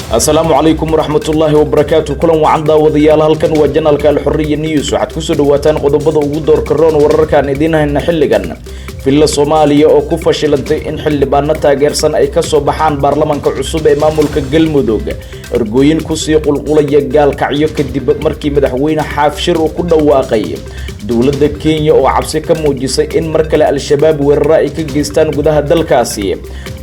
Asalaamu calaykum waraxmatullaahi wabarakaatu. Kulan wacan, daawadayaal. Halkan waa janalka Alxuriya News. Waxaad kusoo dhawaataan qodobada ugu doorka roon wararkaan idiin hayna xilligan. Villa Soomaaliya oo ku fashilantay in xildhibaano taageersan ay kasoo baxaan baarlamanka cusub ee maamulka Galmudug. Ergooyin kusii qulqulaya Gaalkacyo kadib markii Madaxweyne Xaafshir uu ku dhawaaqay. Dowladda Kenya oo cabsi ka muujisay in mar kale Al-Shabaab weeraro ay ka geystaan gudaha dalkaasi.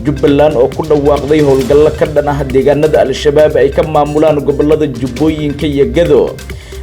Jubbaland oo ku dhawaaqday howlgallo ka dhan ah deegaanada Al-Shabaab ay ka maamulaan gobolada Jubbooyinka iyo Gado.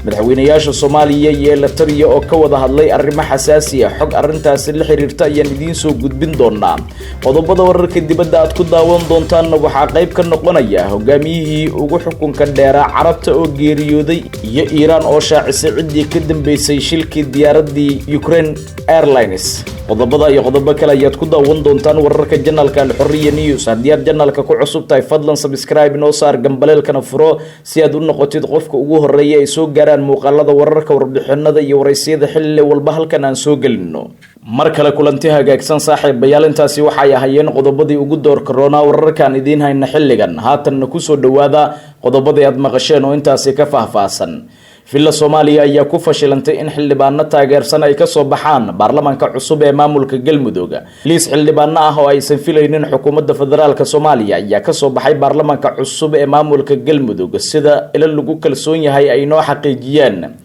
Madaxweynayaasha Soomaaliya iyo Eritrea oo ka wada hadlay arrimo xasaasi ah, xog arrintaasi la xiriirta ayaan idiin soo gudbin doonaa. Qodobada wararka dibadda aad ku daawan doontaanna waxaa qayb ka noqonaya hogaamiyihii ugu xukunka dheeraa Carabta oo geeriyooday iyo Iiraan oo shaacisay ciddii ka dambeysay shilkii diyaaraddii Ukraine Airlines. Qodobada iyo qodobo kale ayaad ku daawan doontaan wararka janalka Alxuriya News. Haddii aad janalka ku cusub tahay, fadlan subscribe inoo saar, gambaleelkana furo si aad u noqotid qofka ugu horeeya ay soo gaaraan muuqaalada, wararka, warbixinada iyo waraysiyada xilli walba halkan aan soo gelino. Mar kale kulanti hagaagsan, saaxiibayaal. Intaasi waxay ahaayeen qodobadii ugu doorka roonaa wararkaan idiin hayna xilligan. Haatanna kusoo dhawaada qodobadii aad maqasheen oo intaasi ka faahfaahsan. Villa Soomaaliya ayaa ku fashilantay in xildhibaano taageersan ay kasoo baxaan baarlamanka cusub ee maamulka Galmudug. Liis xildhibaano ah oo aysan filaynin xukuumadda federaalka Soomaaliya ayaa kasoo baxay baarlamanka cusub ee maamulka Galmudug, sida ilo lagu kalsoon yahay ay noo xaqiijiyeen.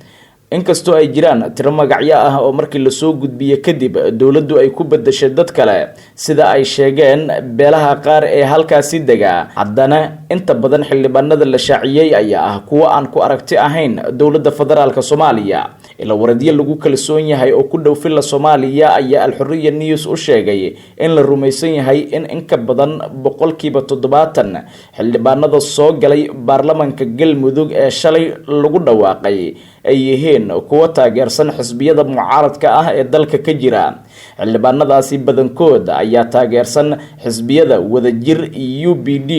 Inkastoo ay jiraan tiro magacyo ah oo markii lasoo gudbiye kadib dowladdu ay ku bedeshay dad kale, sida ay sheegeen beelaha qaar ee halkaasi degaa, haddana inta badan xildhibaanada la shaaciyey ayaa ah kuwo aan ku aragti ahayn dowladda federaalka Soomaaliya. Ila waradyo lagu kalsoon yahay oo ku dhow Villa Soomaaliya ayaa Alxuriya News u sheegay in la rumaysan yahay in ka badan 70% xildhibaanada soo galay baarlamanka Galmudug ee shalay lagu dhawaaqay ay yihiin kuwo taageersan xisbiyada mucaaradka ah ee dalka ka jira. Xildhibaanadaasi badankood ayaa taageersan xisbiyada Wadajir iyo UPD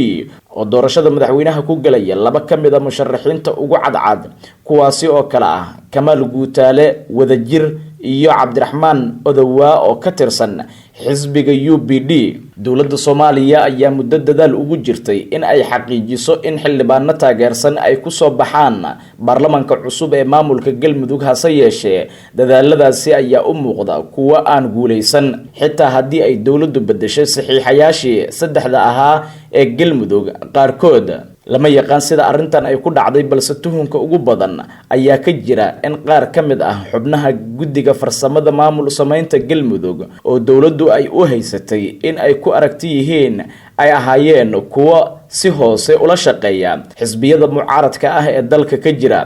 oo doorashada madaxweynaha ku galaya laba ka mid a musharaxiinta ugu cadcad, kuwaasi oo kale ah Kamaal Guutaale, Wadajir, iyo Cabdiraxmaan Odowaa oo ka tirsan xisbiga UPD. Dowladda Soomaaliya ayaa muddo dadaal ugu jirtay in ay xaqiijiso in xildhibaano taageersan ay kusoo baxaan baarlamanka cusub ee maamulka Galmudug. Hase yeeshee, dadaaladaasi ayaa u muuqda kuwo aan guuleysan, xitaa haddii ay dowladdu bedeshay saxiixayaashii saddexda ahaa ee Galmudug qaarkood. Lama yaqaan sida arrintan ay ku dhacday, balse tuhunka ugu badan ayaa ka jira in qaar ka mid ah xubnaha guddiga farsamada maamul samaynta Galmudug oo dowladdu ay u haysatay in ay ku aragti yihiin ay ahaayeen kuwo si hoose ula shaqeeya xisbiyada mucaaradka ah ee dalka ka jira.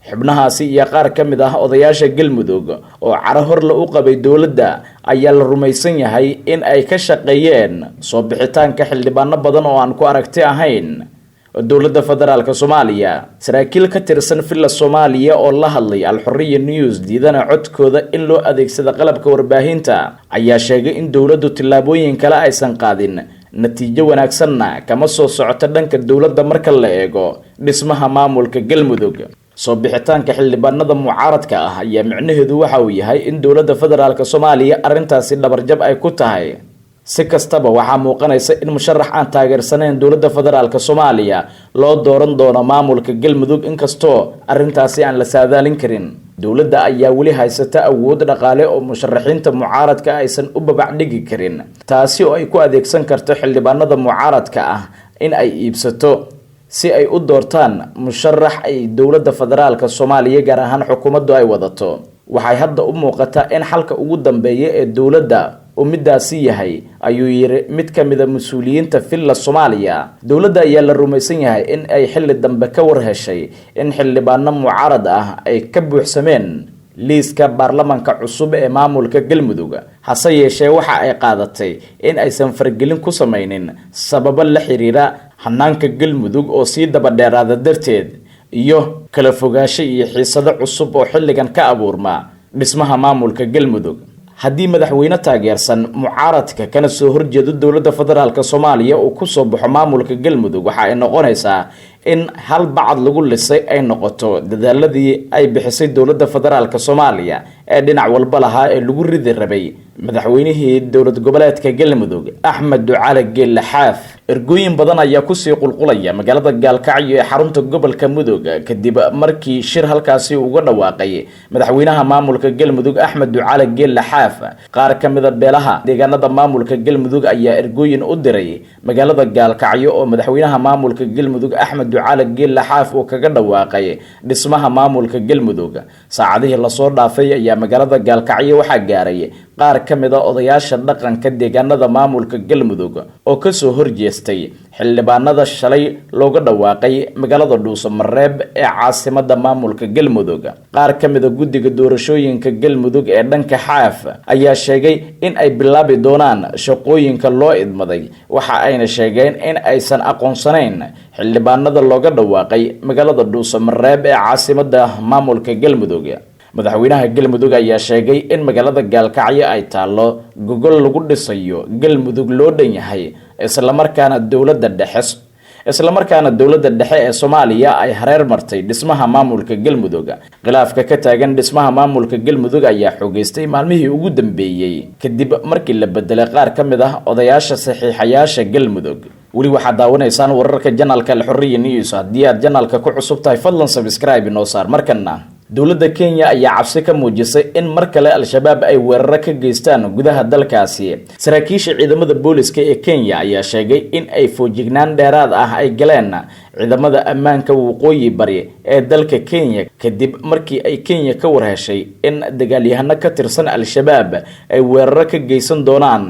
Xubnahaasi iyo qaar ka mid ah odayaasha Galmudug oo caro horle u qabay dowladda ayaa la rumaysan yahay in ay ka shaqeeyeen soo bixitaanka xildhibaano badan oo aan ku aragti ahayn dowladda federaalka Soomaaliya. Saraakiil ka tirsan Villa Soomaaliya oo la hadlay Alxuriya News, diidana codkooda in loo adeegsada qalabka warbaahinta, ayaa sheegay in dowladdu tillaabooyin kale aysan qaadin, natiijo wanaagsanna kama soo socoto dhanka dowladda marka la eego dhismaha maamulka Galmudug. Soo bixitaanka xildhibaanada mucaaradka ah ayaa micnaheedu waxa uu yahay in dowladda federaalka Soomaaliya arrintaasi dhabarjab ay ku tahay. Si kastaba, waxaa muuqanaysa in musharax aan taageersanayn dowladda federaalka Soomaaliya loo dooran doono maamulka Galmudug, inkastoo arrintaasi aan la saadaalin karin. Dowladda ayaa weli haysata awood dhaqaale oo musharaxiinta mucaaradka aysan u babac dhigi karin, taasi oo ay ku adeegsan karto xildhibaanada mucaaradka ah in ay iibsato si ay u doortaan musharax ay dowladda federaalka Soomaaliya, gaar ahaan xukuumaddu, ay wadato. Waxay hadda u muuqataa in xalka ugu dambeeya ee dowladda uu midaasi yahay, ayuu yiri mid ka mid a mas-uuliyiinta Villa Soomaaliya. Dowladda ayaa la rumaysan yahay in ay xilli dambe ka war heshay in xildhibaano mucaarad ah ay ka buuxsameen liiska baarlamanka cusub ee maamulka Galmudug. Hase yeeshee, waxa ay qaadatay in aysan fargelin ku samaynin sababo la xiriira hanaanka Galmudug oo sii daba dheeraada darteed iyo kala fogaansho iyo xiisado cusub oo xilligan ka abuurma dhismaha maamulka Galmudug. Haddii madaxweyne taageersan mucaaradka kana soo horjeedo dowladda federaalka Soomaaliya uu kusoo baxo maamulka Galmudug, waxa ay noqonaysaa in hal bacad lagu lisay ay noqoto dadaaladii ay bixisay dowladda federaalka Soomaaliya ee dhinac walba lahaa ee lagu ridi rabay madaxweynihii dowlad goboleedka Galmudug, Axmed Ducaale Geelle Xaaf. Ergooyin badan ayaa kusii qulqulaya magaalada Gaalkacyo ee xarunta gobolka Mudug, kadib markii shir halkaasi uga dhawaaqay madaxweynaha maamulka Galmudug Axmed Ducaale Geelle Xaaf. Qaar ka mida beelaha deegaanada maamulka Galmudug ayaa ergooyin u diray magaalada Gaalkacyo oo madaxweynaha maamulka Galmudug Axmed Ducaale Geelle Xaaf uu kaga dhawaaqay dhismaha maamulka Galmudug. Saacadihii lasoo dhaafay ayaa magaalada Gaalkacyo waxaa gaaray qaar ka mid a odayaasha dhaqanka deegaanada maamulka Galmudug oo kasoo horjeestay xildhibaanada shalay looga dhawaaqay magaalada Dhuusamareeb ee caasimada maamulka Galmudug. Qaar ka mid a guddiga doorashooyinka Galmudug ee dhanka Xaaf ayaa sheegay in ay bilaabi doonaan shaqooyinka loo idmaday, waxa ayna sheegeen in aysan aqoonsanayn xildhibaanada looga dhawaaqay magaalada Dhuusamareeb ee caasimada maamulka Galmudug. Madaxweynaha Galmudug ayaa sheegay in magaalada Gaalkacyo ay taallo gogol lagu dhisayo Galmudug loo dhan yahay, islamarkaana dowladda dhexe ee Soomaaliya ay hareer martay dhismaha maamulka Galmudug. Khilaafka ka taagan dhismaha maamulka Galmudug ayaa xoogeystay maalmihii ugu dambeeyey, kadib markii la bedelay qaar ka mid ah odayaasha saxiixayaasha Galmudug. Weli waxaad daawanaysaan wararka janalka Alxuriya News. Haddii aad janalka ku cusub tahay, fadlan subscribe inoo saar. Markana, dowladda Kenya ayaa cabsi ka muujisay in mar kale Al-Shabaab ay weeraro ka geystaan gudaha dalkaasi. Saraakiisha ciidamada booliska ee Kenya ayaa sheegay in ay foojignaan dheeraad ah ay galeen ciidamada ammaanka waqooyi bari ee dalka Kenya, kadib markii ay Kenya ka warheshay in dagaalyahano ka tirsan Al-Shabaab ay weeraro ka geysan doonaan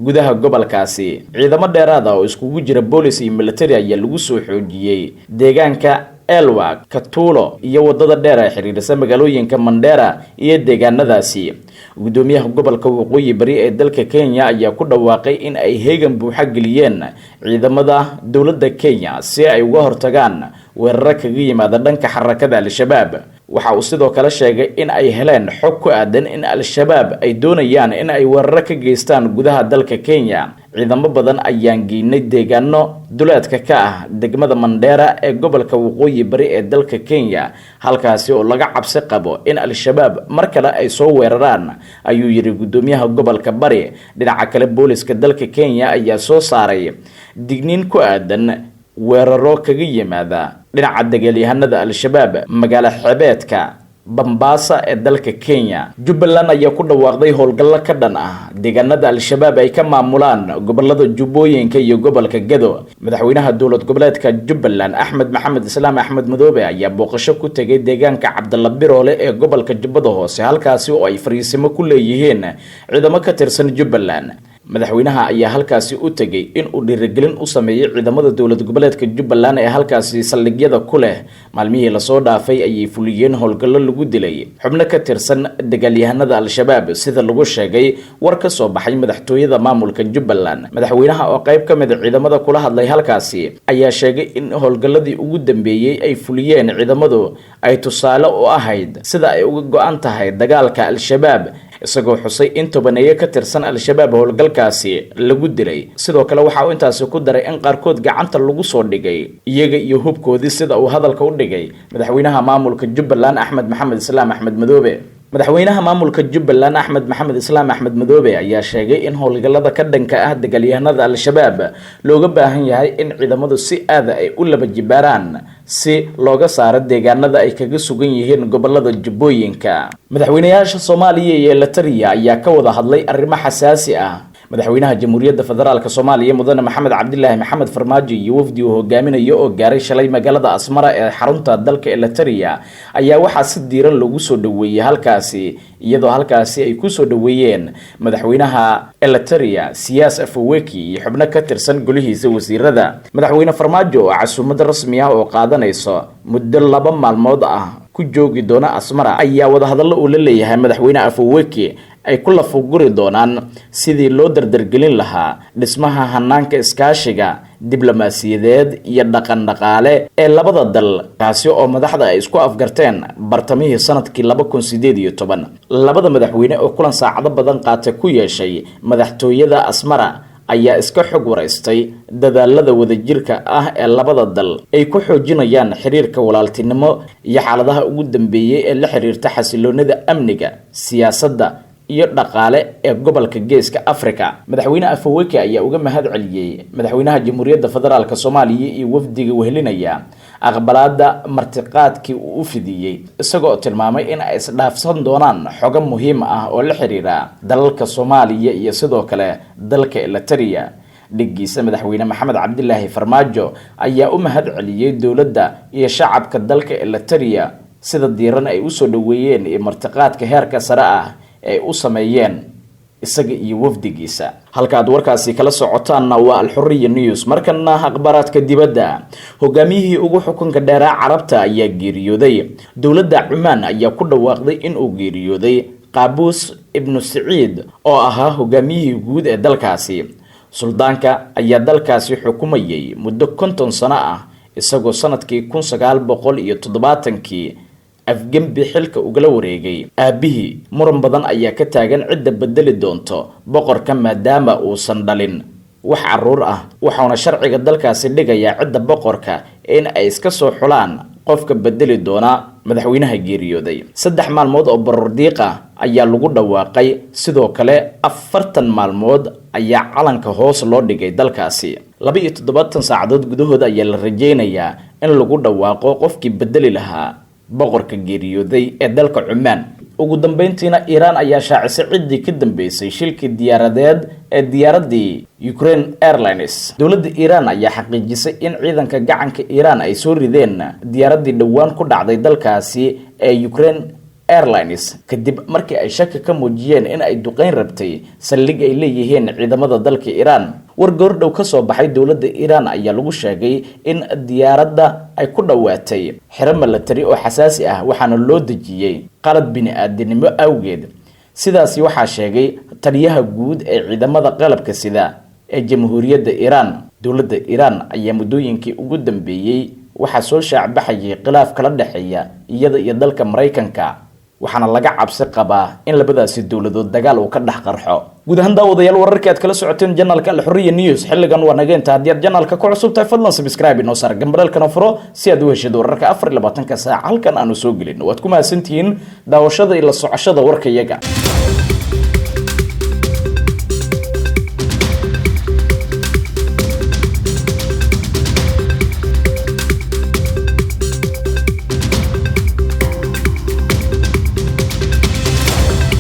gudaha gobolkaasi. Ciidamo dheeraad ah oo iskugu jira boolis iyo military ayaa lagu soo xoojiyey deegaanka Elwa, Katuulo iyo wadada dheer ee xiriirisa magaalooyinka Mandera iyo deegaanadaasi. Gudoomiyaha gobolka waqooyi bari ee dalka Kenya ayaa ku dhawaaqay in ay heegan buuxa geliyeen ciidamada dowladda Kenya si ay uga hortagaan weeraro kaga yimaada dhanka xarakada Al-Shabaab. Waxa uu sidoo kale sheegay in ay heleen xog ku aadan in Al-Shabaab ay doonayaan in ay weeraro ka geystaan gudaha dalka Kenya. "Ciidamo badan ayaan geynay deegaano duleedka ka ah degmada Mandera ee gobolka waqooyi bari ee dalka Kenya, halkaasi oo laga cabsi qabo in Al-Shabaab mar kale ay soo weeraraan," ayuu yidhi gudoomiyaha gobolka bari. Dhinaca kale, booliska dalka Kenya ayaa soo saaray digniin ku aadan weeraro kaga yimaada dhinaca dagaalyahanada Al-Shabaab magaalo xebeedka Bambaasa ee dalka Kenya. Jubbaland ayaa ku dhawaaqday howlgallo ka dhan ah deegaanada Al-Shabaab ay ka maamulaan gobolada Jubbooyinka iyo gobolka Gado. Madaxweynaha dowlad goboleedka Jubbaland Axmed Maxamed Islaam Axmed Madoobe ayaa booqasho ku tegay deegaanka Cabdalla Biroole ee gobolka Jubbada Hoose, halkaasi oo ay fariisimo ku leeyihiin ciidamo ka tirsan Jubbaland. Madaxweynaha ayaa halkaasi u tegay in uu dhiirigelin u sameeyey ciidamada dowlad goboleedka Jubbaland ee halkaasi saldhigyada ku leh. Maalmihii lasoo dhaafay ayay fuliyeen howlgallo lagu dilay xubno ka tirsan dagaalyahanada Al-Shabaab, sida lagu sheegay war ka soo baxay madaxtooyada maamulka Jubbaland. Madaxweynaha oo qayb ka mid a ciidamada kula hadlay halkaasi ayaa sheegay in howlgalladii ugu dambeeyey ay fuliyeen ciidamadu ay tusaale u ahayd sida ay uga go-an tahay dagaalka Al-Shabaab, isagoo xusay in tobaneeyo ka tirsan Al-Shabaab howlgalkaasi lagu dilay. Sidoo kale waxa uu intaasi ku daray in qaarkood gacanta lagu soo dhigay iyaga iyo hubkoodii, sida uu hadalka u dhigay madaxweynaha maamulka Jubbaland Axmed Maxamed Islaam Axmed Madoobe. Madaxweynaha maamulka Jubbaland Axmed Maxamed Islaam Axmed Madoobe ayaa sheegay in howlgallada ka dhanka ah dagaalyahanada Al-Shabaab looga baahan yahay in ciidamadu si aada ay u laba jibaaraan, si looga saaro deegaanada ay kaga sugan yihiin gobolada Jubbooyinka. Madaxweynayaasha Soomaaliya iyo Eritrea ayaa ka wada hadlay arrimo xasaasi ah. Madaxweynaha Jamhuuriyadda Federaalka Soomaaliya Mudane Maxamed Cabdilaahi Maxamed Farmaajo iyo wafdi uu hogaaminayo oo gaaray shalay magaalada Asmara ee xarunta dalka Eritrea ayaa waxaa si diiran loogu soo dhaweeyey halkaasi, iyadoo halkaasi ay kusoo dhaweeyeen madaxweynaha Eritrea Siyaas Afaweki iyo xubno ka tirsan golihiisa wasiirada. Madaxweyne Farmaajo oo casuumad rasmi ah oo qaadanayso muddo 2 maalmood ah ku joogi doona Asmara ayaa wadahadallo uu la leeyahay madaxweyne Afaweki ay ku lafuguri doonaan sidii loo dardargelin lahaa dhismaha hanaanka iskaashiga diblomaasiyadeed iyo dhaqan dhaqaale ee labada dal, kaasi oo madaxda ay isku afgarteen bartamihii sanadkii 2018. Labada madaxweyne oo kulan saacado badan qaatay ku yeeshay madaxtooyada Asmara ayaa iska xog waraystay dadaalada wadajirka ah ee labada dal ay ku xoojinayaan xiriirka walaaltinimo iyo xaaladaha ugu dambeeyey ee la xiriirta xasiloonida amniga, siyaasadda. iyo dhaqaale ee gobolka Geeska Africa. Madaxweyne Afaweke ayaa uga mahad celiyey madaxweynaha Jamhuuriyadda Federaalk Soomaaliya iyo wafdiga wehelinaya aqbalaada martiqaadkii uu u fidiyey, isagoo tilmaamay in ay isdhaafsan doonaan xogo muhiim ah oo la xiriira dalalka Soomaaliya iyo sidoo kale dalka Eliteria. Dhiggiisa madaxweyne Maxamed Cabdilaahi Farmaajo ayaa u mahad celiyey dowladda iyo shacabka dalka Eliteria sida diiran ay usoo dhaweeyeen iyo martiqaadka heerka sare ah ay u sameeyeen isaga iyo wafdigiisa. Halka aad warkaasi kala socotaanna waa Alxuriya News. Markana akhbaaraadka dibadda. Hogaamiyihii ugu xukunka dheeraa Carabta ayaa geeriyooday. Dowladda Cumaan ayaa ku dhawaaqday inuu geeriyooday Qaabuus Ibnu Siciid oo ahaa hogaamiyihii guud ee dalkaasi. Suldaanka ayaa dalkaasi xukumayay muddo 50 sano ah, isagoo sanadkii 1970kii afgembi xilka ugala wareegay aabihii. Muran badan ayaa ka taagan cidda bedeli doonto boqorka, maadaama uusan dhalin wax caruur ah, waxauna sharciga dalkaasi dhigayaa cidda boqorka in ay iska soo xulaan qofka bedeli doona madaxweynaha geeriyooday. 3 maalmood oo baroordiiq ah ayaa lagu dhawaaqay. Sidoo kale 40 maalmood ayaa calanka hoos loo dhigay dalkaasi. 72 saacadood gudahood ayaa la rajeynayaa in lagu dhawaaqo qofkii bedeli lahaa boqorka geeriyooday ee dalka Cumaan. Ugu dambeyntiina, Iiraan ayaa shaacisay ciddii ka dambeysay shilkii diyaaradeed ee diyaaraddii Ukraine Airlines. Dowladda Iiraan ayaa xaqiijisay in ciidanka gacanka Iiraan ay soo rideen diyaaraddii dhowaan ku dhacday dalkaasi ee Ukraine Airlines, kadib markii ay shaki ka muujiyeen in ay duqeyn rabtay saldhig ay leeyihiin ciidamada dalka Iiraan. War goordhow ka soo baxay dowladda Iiraan ayaa lagu sheegay in diyaaradda ay ku dhowaatay xero milatari oo xasaasi ah, waxaana loo dejiyey qalad bini-aadinimo awgeed. Sidaasi waxaa sheegay taliyaha guud ee ciidamada qalabka sida ee Jamhuuriyadda Iiraan. Dowladda Iiraan ayaa muddooyinkii ugu dambeeyey waxaa soo shaacbaxayay khilaaf kala dhexeeya iyada iyo dalka Maraykanka, waxaana laga cabsi qabaa in labadaasi dowladood dagaal uu ka dhex qarxo. Guud ahaan daawadayaal, wararkii aad kala socoteen janalka Alxuriya News xilligan waa nageenta. Haddii aad janalka ku cusub tahay, fadlan subscribe inoo saar, gambaleelkana furo si aad u heshid wararka 24-ka saac halkan aanu soo gelin. Waad ku mahadsantihiin daawashada iyo la socoshada warkayaga.